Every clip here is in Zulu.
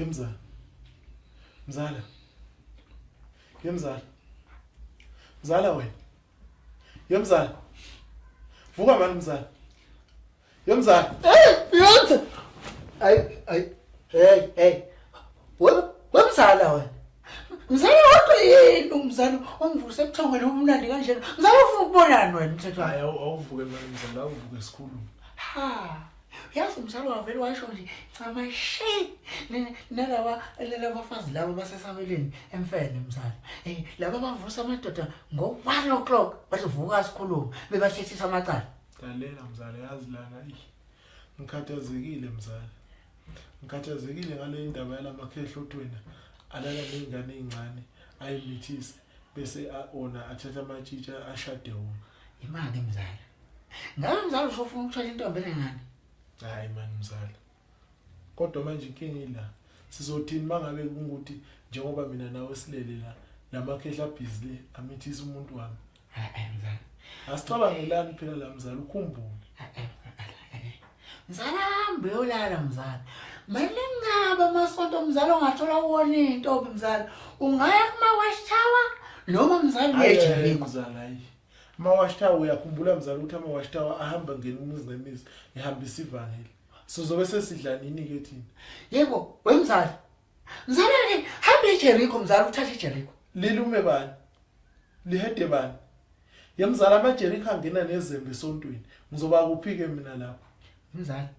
Yemzala. Mzala. Yemzala. Mzala wena. Yemzala. Vuka mani mzala. Yemzala. Hey, Beyonce. Ay ay hey hey. Wemzala wena. Mzala wakho yini umzala ongivuse ebuthongweni obumnandi kanjena. Mzala ufuna ukubonani wena mthetho. Hayi awuvuke mani mzala awuvuke sikhulu. Ha. Yazi umzala wavele washo nje ncamashi nalaba laba laba basesabeleni emfene mzala. Eh laba bavusa amadoda ngo 1 o'clock bathi vuka sikhulume bebathethisa amacala. Lalela mzala yazi lana eyi ngikhathazekile mzala. Ngikhathazekile ngale ndaba yalamakhehla othi wena alala ney'ngane ey'ncane ayimithise bese ona athatha amatshitshi ashade wona. Imake mzala. Ngabe mzala usofuna ukuthola intombi enengane? Hayi mani mzala. Kodwa manje inkinga ila. Sizothini mangabe kungukuthi njengoba mina nawe silele la lamakhehla abhizi le amithisa umuntu wami. Hayi mzala. Asicabangelani phela la mzala ukhumbule. Mzala hamba uyolala mzala. Maningi amasonto mzala ongathola kuwona intombi mzala. Ungaya kuma wash tower noma mzala uye eJericho. Mzala hayi. Ama-wash tower uyakhumbula mzala ukuthi ama-wash tower ahamba ngena umuzi nemizi ehambisa ivangeli. Sizobe sesidla nini ke thina? Yebo, wemzala. Mzala ke hamba eJericho mzala uthathe iJericho. Lilume bani? Lihede bani? Yemzala amaJericho angena nezembe esontweni. Ngizoba kuphi ke mina lapho? Mzala.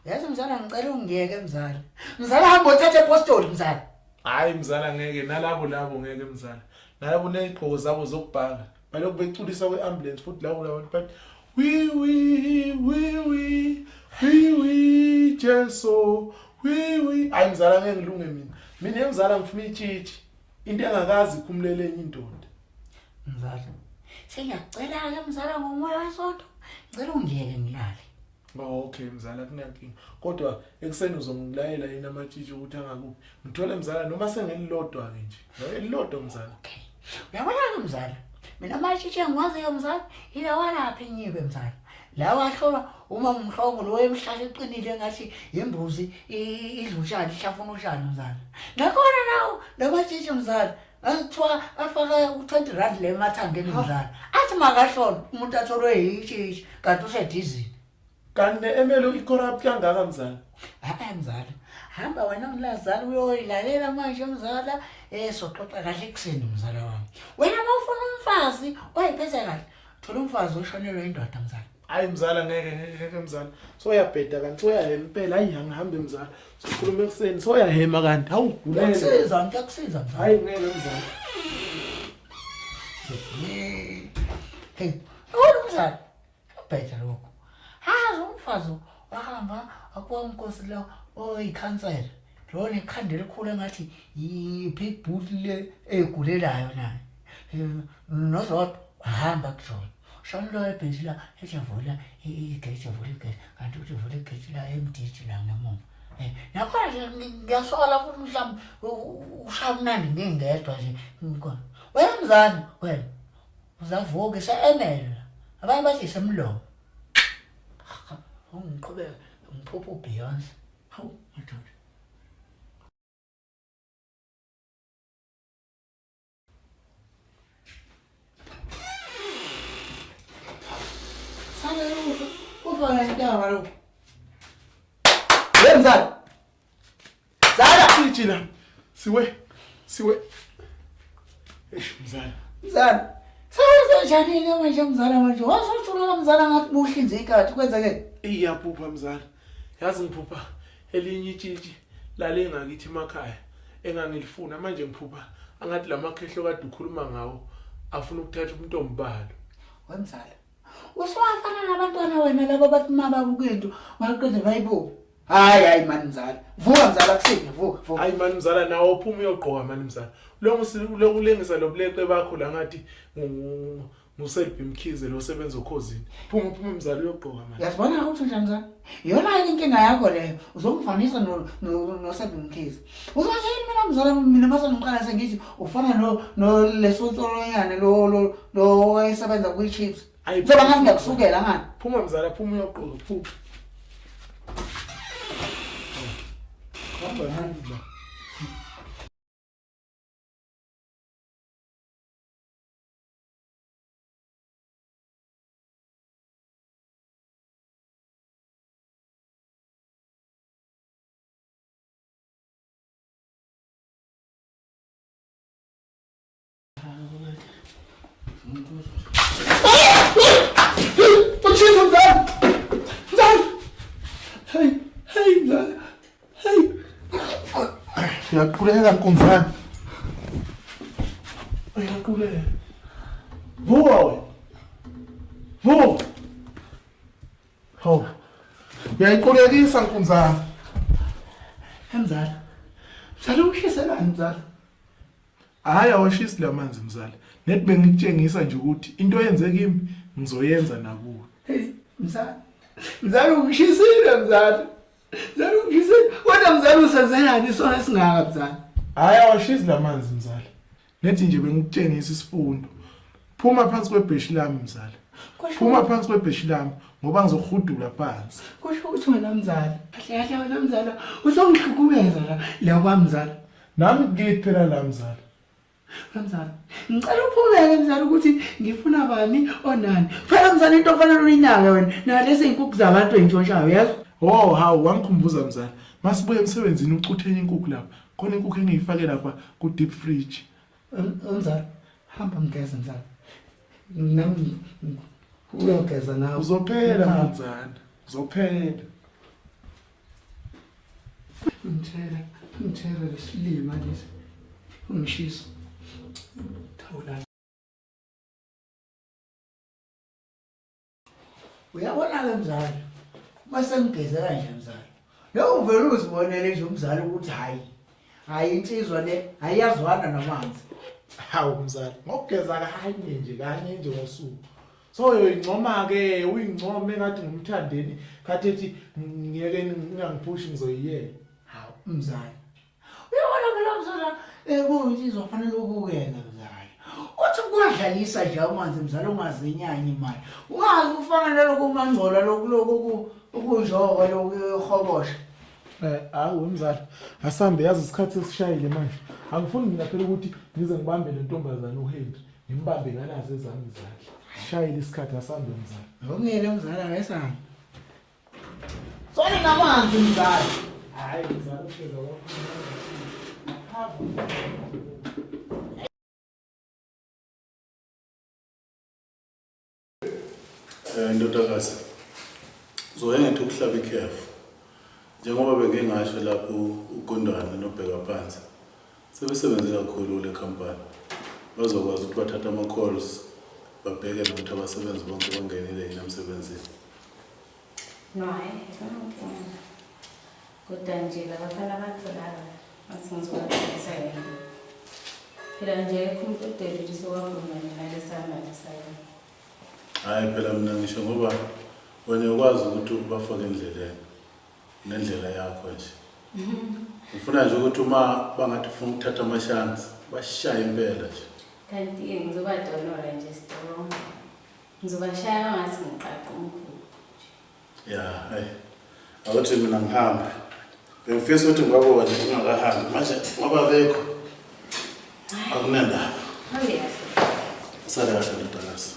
Uyazi mzala ngicela ungiyeke mzala. Mzala hamba uthathe epostoli mzala. Hayi mzala ngeke nalabo labo ngeke mzala. Nalabo nezigqoko zabo zokubhaka. Balokhu beculisa kwe-ambulance futhi labo labantu bathi wi wi wi wi wi wi Jesu wi wi. Hayi mzala ngeke ngilunge mina. Mina emzala ngifuna itshitshi. Into engakazi ikhumulele enye indoda. Mzala. Sengiyacela-ke mzala ngomoya wesonto. Ngicela ungiyeke ngilale. Oh, okay mzala kunankinga. Kodwa ekuseni uzongilayela yini amatshitshi ukuthi angakuphi? Ngithole mzala noma sengelilodwa ke nje. No elilodwa mzala. Okay. Uyabona-ke mzala. Mina amatshitshi engiwaziyo mzala ilawa lapha enyibe mzala. Lawa ahlolwa uma umhlongo lo emhlahla eqinile engathi imbuzi idla utshani ihlafuna utshani mzala. Nakhona nawo lamatshitshi mzala Kuthiwa afaka u-20 rand le emathangeni mzala. Athi makahlolwe umuntu atholwe yitshitshi kanti usedizini. Kanti ne-emelo i-corrupt kangaka mzala. Hayi mzala. Hamba wena mlazala uyoyilalela manje mzala. Eh soxoxa kahle ekuseni mzala wami. Wena uma ufuna umfazi oyiphethe kahle, thola umfazi oshonelwe indoda mzala. Hayi mzala ngeke ngeke ngeke mzala. Soyabheda kanti soyahema impela hayi angihambe mzala. Sikhuluma ekuseni soyahema kanti hawu gulele. Ngiyakusiza ngiyakusiza mzala. Hayi ngeke mzala. Hey, awona mzala. Ubheda lokho. Hazi umfazi wahamba akuwa umkhosi lo oyikhansela. Lo nekhanda elikhulu engathi yi-pit bull le egulelayo naye. Nozodwa wahamba kujona. Shona lo ebhizi la ethi vula igate vula igate kanti uthi vula igate la emdiji la ngemuva. Eh nakhona nje ngiyasola futhi mhlawumbe ushaya mnandi ngingedwa nje ngikhona. Wena mzali wena uzavuka ise-emela abanye bathi isemlomo. Ungiqhubeka ngiphupha uBeyonce. Hawu madoda. Sale ufa, ufa ngentaba lo. Hey mzala. Zala Tshitshi la. Siwe. Siwe. Eish mzala. Mzala. Sewenze njani ke manje mzala manje? Wasujula mzala ngathi buhlinze ikati kwenzeke. Iyaphupha mzala. Yazi ngiphupha elinye itshitshi lale ngakithi emakhaya engangilifuna manje ngiphupha angathi lamakhehlo kade ukhuluma ngawo afuna ukuthatha ubuntombi balo. Wemzala. Usuwafana nabantwana wena laba bathi uma babuka into baqede bayibuke. Hayi hayi mani mzala. Vuka mzala kusini vuka vuka. Hayi mani mzala nawe uphuma uyogqoka mani mzala. Lokhu ulengisa lobuleqe bakho la ngathi nguSelby Mkhize lo osebenza okhozini. Phuma phuma mzala uyogqoka manje. Uyazibona ukuthi unjani mzala? Iyona inkinga yakho leyo. Uzomfanisa no noSelby Mkhize. Uzothini mina mzala mina mase ngiqala sengithi ufana no no lesontsolonyane lo lo lo wayesebenza kwi Chiefs. Njengoba ngathi ngiyakusukela ngani? Phuma mzala phuma uyogqoka phuma. Hamba hamba. Ushisa mzala. Mzala. Hey, hey mzala. Hey. Uyaquleka nkunzana. Uyaquleka. Vuka wena. Vuka. Hawu. Uyayiqulekisa nkunzana. Mzala. Mzala ushiselani mzala? Hhayi awashisi la manzi mzala. Nethi bengikutshengisa nje ukuthi into eyenze kimi ngizoyenza nakuwe. Hey mzala. Mzala ungishisile mzala. Mzala ungishisile. Kodwa mzala usenzelani isono esingaka mzala? Hhayi awashisi la manzi mzala. Nethi nje bengikutshengisa isifundo. Phuma phansi kwebheshi lami mzala. Phuma phansi kwebheshi lami ngoba ngizohudula phansi. Kusho ukuthi wena mzala, kahle kahle wena mzala usongihlukumeza la la kwamzala. Nami kithi phela la mzala. Mzala, ngicela uphumele mzala ukuthi ngifuna bani onani. Phela mzala into ofanele uyinake wena nalezi zinkukhu zabantu eyintshontshayo yazi. Oh hawu wangikhumbuza mzala. Masibuye emsebenzini ucuthe enye inkukhu lapha. Khona inkukhu engiyifake lapha ku deep fridge. Mzala, hamba ngigeze mzala. Nami uyogeza nawe. Uzophela mnzana. Uzophela. Ngithela, ngithela lesilima lesi. Ungishisa. Thawula. Uyabona-ke mzala, uma sengigeze kanje mzala, lo uvele uzibonele nje umzala ukuthi hhayi, hhayi insizwa le ayiyazwana namanzi. Hawu mzala, ngokugeza kanye nje kanye nje ngosuku. So uyoyincoma-ke uyincome ngathi ngumthandeni khathi ethi ngiyeke ngingangiphushi ngizoyiyeka. Hawu mzala. Uyabona phela mzala eh kuyinsizwa fanele ubukeke mzala. Uthi ukwadlalisa nje amanzi mzala ungazinyanyi imali. Ungazi ufana naloku umangcola lokhu lokhu ukunjoko lokhu ihobosha. Eh hawu mzala asambe yazi isikhathi sesishayile manje. Angifuni mina phela ukuthi ngize ngibambe le ntombazane uHenry. Ngimbambe nganazo ezami izandla. Shayile isikhathi asambe mzala. Ngongele mzala wesana. Sona namanzi mzala. Hayi mzala ugeza kwakho. Eh ndodakazi. Uzoye ngithi ukuhlaba ikhefu. Njengoba bengike ngasho lapho uGundwane nobheka phansi. Sebesebenze kakhulu kule company. Bazokwazi ukuthi bathathe ama-calls babheke nokuthi abasebenzi bonke bangenile yini emsebenzini. No, hhayi, akunankinga. Kodwa nje labafana abatholanga ngathi ngizobathengisa yena. Phela nje akekho umuntu odelile usowagundwane nalesamali sayo. Hhayi phela mina ngisho ngoba wena uyakwazi ukuthi ubafake endleleni nendlela yakho nje. Ngifuna nje ukuthi uma bangathi ufuna ukuthatha amashansi bashaye impela nje. Kanti-ke ngizobadonora nje strong. Ngizobashaya ngathi ngiqaqa umkhulu. Ya, hayi. Akuthi mina ngihambe. Bengifisa ukuthi ngibabone ungakahambi. Manje ngoba bekho akunandaba. Hambe kahle. Sale kahle ndodakazi.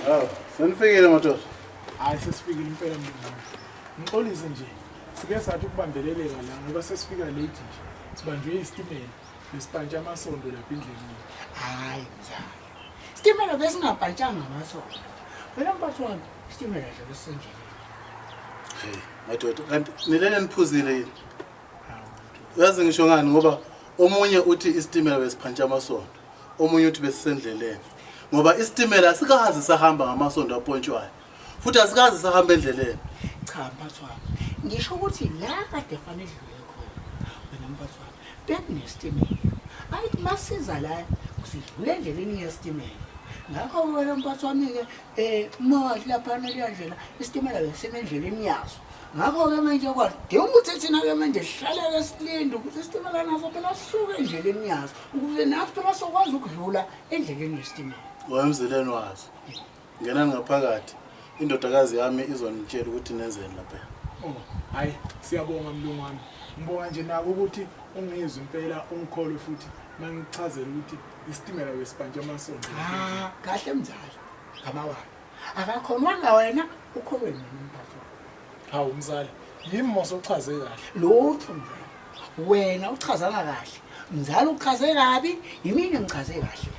Hawu, senifikile madoda. Hayi sesifikile impela mlungu. Ngixolise nje. Sike sathi ukubambeleleka la ngoba sesifika late nje. Sibanjwe isitimela. Besipantsha amasondo lapha endleleni. Hayi mzala. Isitimela besingabhantshanga amasondo. Wena mphathi wami, isitimela nje besisendleleni. Hey, madoda, kanti nilele niphuzile yini? Uyazi ngisho ngani ngoba omunye uthi isitimela besiphantsha amasondo, omunye uthi besisendleleni. Ngoba isitimela asikaze sahamba ngamasondo apontshwayo. Futhi asikaze sahamba endleleni. Cha mphathi wami, ngisho ukuthi la kade fanele idlule khona. Wena mphathi wami, Bekunesitimela. Ayithi masiza la sidlula endleleni yesitimela. Ngakho wena mphathi wami-ke um uma wathi laphana leya ndlela isitimela besime endleleni yaso. Ngakho-ke manje kwadinga ukuthi thina-ke manje sihlaleke silinde ukuthi isitimela naso phela sisuke endleleni yaso ukuze nathi phela sokwazi ukudlula endleleni yesitimela. Wemzileni wazo. Ngenani ngaphakathi. Indodakazi yami izonitshela ukuthi nenzeni lapha. Oh, hayi siyabonga mlungu wami. Ngibonga nje nako ukuthi ungizwe impela ungikholwe futhi mangichazela ukuthi isitimela wesibhantshi amasonto. Ah, kahle mzala. Ngamawala. Akakhonwanga wena ukholwe mina mphathi. Hawu mzala, yimi mos ochaze kahle. Lutho mzala. Wena uchazanga kahle. Mzala uchaze kabi, yimina ngichaze kahle.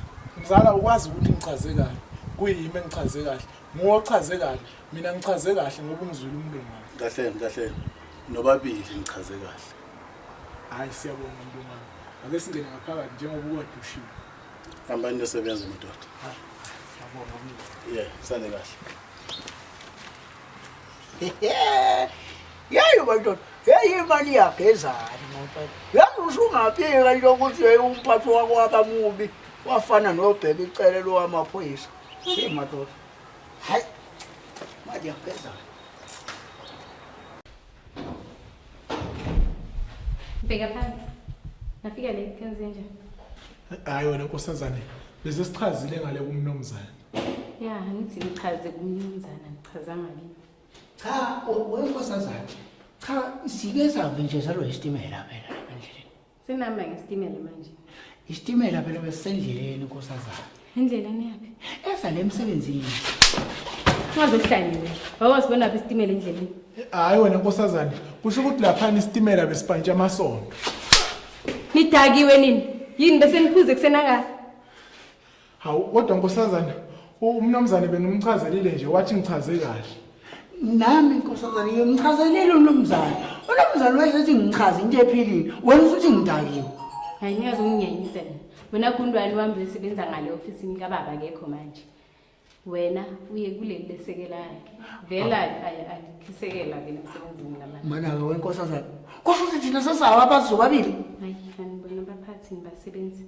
Mzala ukwazi ukuthi ngichaze kabi. Kuyimi engichaze kahle. Nguwe ochaze kabi. Mina ngichaze kahle ngoba ungizwile umlungu wami. Kahle kahle. Nobabili ngichaze kahle. Hayi siyabonga mlungu wami. Ake singene ngaphakathi njengoba ukade ushilo. Hambani niyosebenza madoda. Siyabonga mlungu. Yeah, sale kahle. Yeyi madoda, yeyi imali iyagezana madoda. Yazi usungaphika nje ukuthi yeyi umphathi wakho waba mubi wafana nobheka icele lowamaphoyisa. Hey madoda. Hayi. Mali iyagezana. Bheka phansi. Nafika le kenze njani? Hayi wena nkosazane, bese sichazile ngale kumnumzane. Ya, ngithi ngichaze kumnumzana, ngichazanga kimi. Cha, wenkosazana. Cha, sike savinjezelwa isitimela phela lapha endleleni. Senihamba ngesitimela manje. Isitimela phela besisendleleni nkosazana. Endleleni yaphi? Eza le emsebenzini. Ungazohlanya wena. Wawasibona phi isitimela endleleni? Hayi wena nkosazane, kusho ukuthi laphana isitimela besipantsha amasondo. Nidakiwe nini? Yini bese niphuze kusenangaka? Hawu kodwa nkosazane, umnumzane bengimchazelile nje wathi ngichaze kahle. Nami nkosazana ngimchazelile umnumzane. Umnumzane wayesethi ngichaze into ephilile. Wena usuthi ngidakiwe. Hayi ngiyazi unginyanyisa mina. Wena Gundwane uhambe uyosebenza ngale ofisini kababa akekho manje. Wena uye kuleli lesekela yakhe. Vela alikhisekela vele emsebenzini lamanje. Mana-ke wenkosazana. Kusho ukuthi thina sesawa abazi bobabili. Hayi anibona abaphathi nibasebenzi.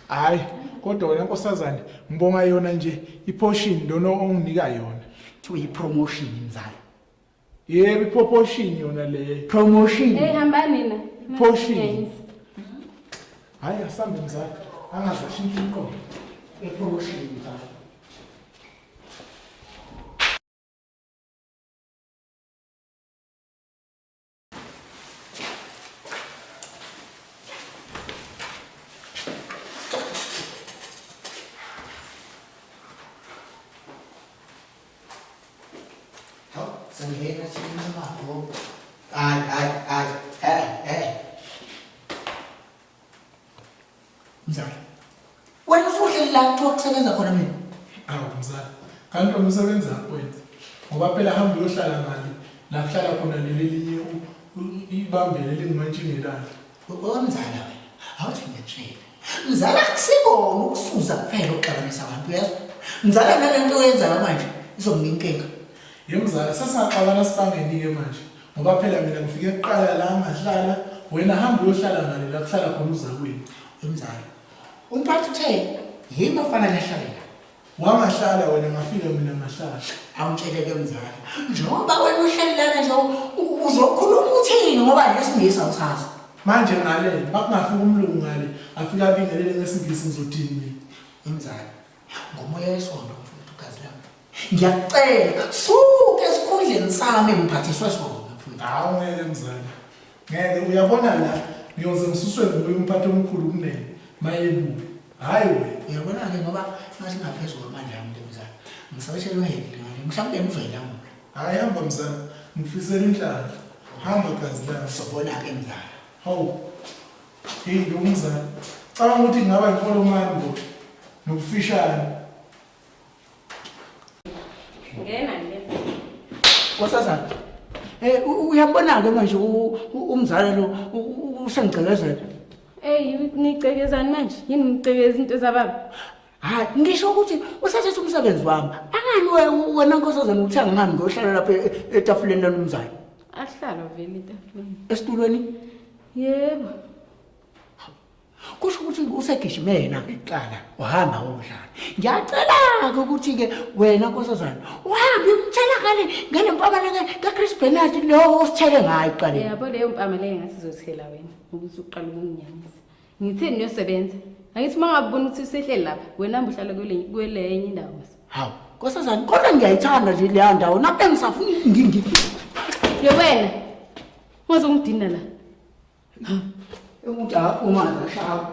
Hayi kodwa wena nkosazane ngibonga yona nje iportion lona onginika yona. Kuthiwa yi-promotion mzala. Yebo iproportion yona leyo. Promotion. Hey hambani nina. Portion. Nginyanyisa. Hayi asambe mzala, angaze ashintshe umqondo. I-promotion mzala. Hawu, sangena thina mabho. Hayi, hayi, hayi, eh, eh. Mzala. Wena usuhleli la kuthiwa kusebenza khona mina. Awu mzala, kanti wena usebenza wena. Ngoba phela hamba uyohlala ngale la kuhlala khona leli elinye ibambele elingumantshingelane. Wemzala wena, awuthi ngiyakutshela. Mzala akusikona ukusuza kuphela ukuxabanisa abantu, uyezwa? Mzala nalento oyenzayo manje izonginika inkinga. Ye mzala, sesingaxabana sibangeni-ke manje. Ngoba phela mina ngifike kuqala la ngahlala, wena hamba uyohlala ngale la kuhlala khona uzakwenu. Wemzala, umphathi uthe yimi ofanele ahlale la. Wangahlala wena ngafika mina ngahlala. Awungitsheleke mzala. Njengoba wena uhleli lana nje uzokhuluma uthini ngoba nesingisi awusazi. Manje ngale makungafika umlungu ngale afike abingelele ngesingisi ngizothini mina? Mzala, ngomoya wesondo mfowethu gazi lami. Ngiyakucela suke esikhundleni sami ngiphathiswe sona mfowethu. Hawu ngeke mzala. Ngeke uyabona la ngiyoze ngisuswe nguye umphathi omkhulu kunene mayebuya. Hayi wena. Uyabona-ke ngoba ngathi ngaphezu kwamandla ami le mzala. Ngisabeshela uheli ngale mhlawumbe ngizoyilamula. Hayi hamba mzala. Ngifisela inhlanhla. Hamba gazi lami. Sobona-ke mzala. Hawu. Hey lo mzala. Cabanga ukuthi ngingaba inkolomani bo. Nokufishane. Ngena nje. Nkosazana, uyabona-ke manje umzala lo usengigqekezela. Hey nicekezani manje? Yini nicekeza into zababa? Hayi, ngisho ukuthi usathatha umsebenzi wami. Angani wena nkosazana uthi angihambi ngiyohlala lapha etafuleni lomzala. Ahlalwa vele etafuleni. Esitulweni? Yebo. Kusho ukuthi usegijime yena kuqala wahamba wodlala. Ngiyacela-ke ukuthi-ke wena nkosazana uhambe umtshela ngale ngale mpama ka-Chris Bernard lo osithele ngayo ekuqaleni. Yabo leyo mpama leyo ngathi izothela wena ukuthi uqale ukunginyanyisa. Ngithe niyosebenza. Angithi uma ngabe ubona ukuthi usehleli lapha, wena hamba uhlale kwelenye indawo mase. Hawu, nkosazana, kodwa ngiyayithanda nje leya ndawo. Nami bengisafuna Ye wena. Ungazongidina la. Umuntu akaphuma ashaya.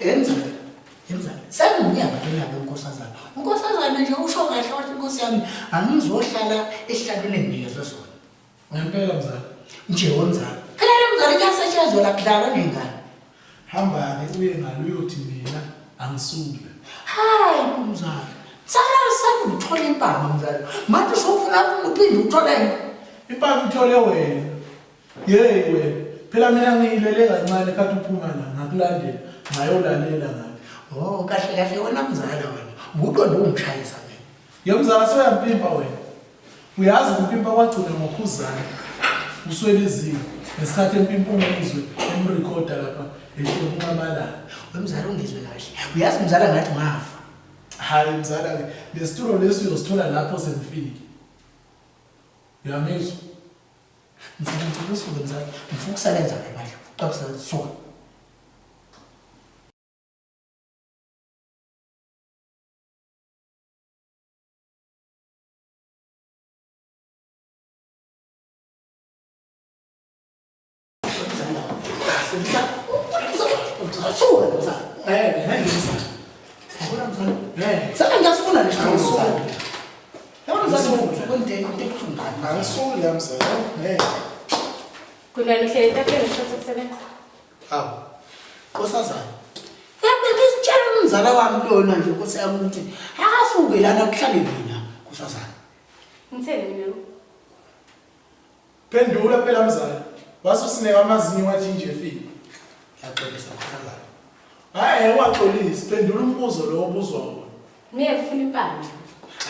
Emzala, emzala. Sengiyaba lena nkosazana. Unkosazana nje usho kahle wathi inkosi yami angizohlala esihlalweni enginikezwe sona. Ngempela mzala. Nje wemzala. Phela le mzala kuyasetshenzwa la kudlalwa nengane. Hamba-ke uye ngalo uyothi mina angisule. Hayi mzala. Mzala usanda uthola impama mzala. Manje usufuna uphinde uthole Impama ithole wena. Yeyi wena. Phela mina ngiyilele kancane khathi uphuma la ngakulandela ngayolalela ngayo. Oh kahle kahle wena mzala wena. Ubuqonde ungishayisa mina. Ye mzala soyampimpa wena. Uyazi ukumpimpa kwagcina ngokhuzana. Uswele izinyo ngesikhathi empimpa ungizwe emrekhoda lapha ehle kunqamalala. Wemzala ungizwe kahle. Uyazi mzala ngathi ungafa. Hayi mzala-ke lesitulo lesi uyosithola lapho sengifike. Uyangizwa? Mzala ngicela usuke mzala. Ngifuna ukusebenza ke manje. Ngifuna ukusebenza suka. Suka mzala. Ngeke mzala. Yabona mzala. Ngeke. Saka ngiyasifuna lesitulo mzala. Angisuki. Yabona mzala ngifuna into ebuhlungu kabi. Angisuki la mzala. Ngeke. Gundwane uhleli etafuleni ngesikhathi sokusebenza. Hawu. Nkosazana. Yabe ngisitshela umzala wami lona nje Nkosi yami ukuthi akasuke lana kuhlale mina nkosazana. Ngitheni mina lo? Phendula phela mzala. Wasusineka amazinyo wathi nje efile. Ngiyaxolisa nkosazana. Hayi ungaxolisi, phendula umbuzo lo obuzwa wona. Ngeke ufuna impama.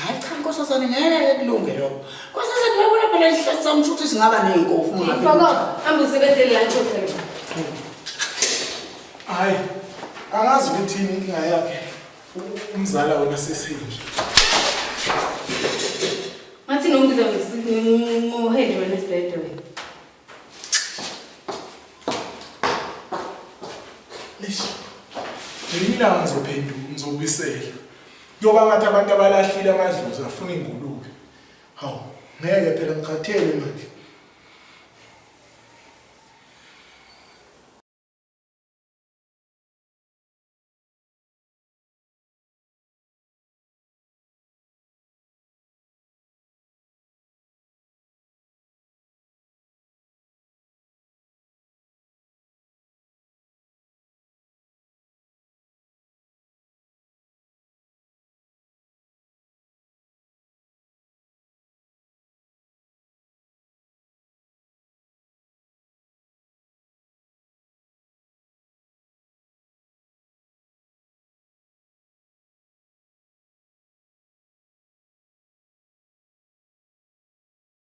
Hayi cha nkosazana ngeke kulunge lokho. Nkosazana uyabona phela isihlathi sami futhi singaba ney'nkofu uma ngabe. Fuck off. Hamba usebenzele la ngixoxele. Hayi. Angazi ukuthi yini inkinga yakhe. Umzala wena sesinje. Ngathi nombiza ngoheli wena esibhedwe wena. Eish. Ngelinye ilanga ngizophenduka, ngizobuyisela. Kuyoba ngathi abantu abalahlile amadlozi afuna ingulube. Hawu, ngeke phela ngikhathele manje.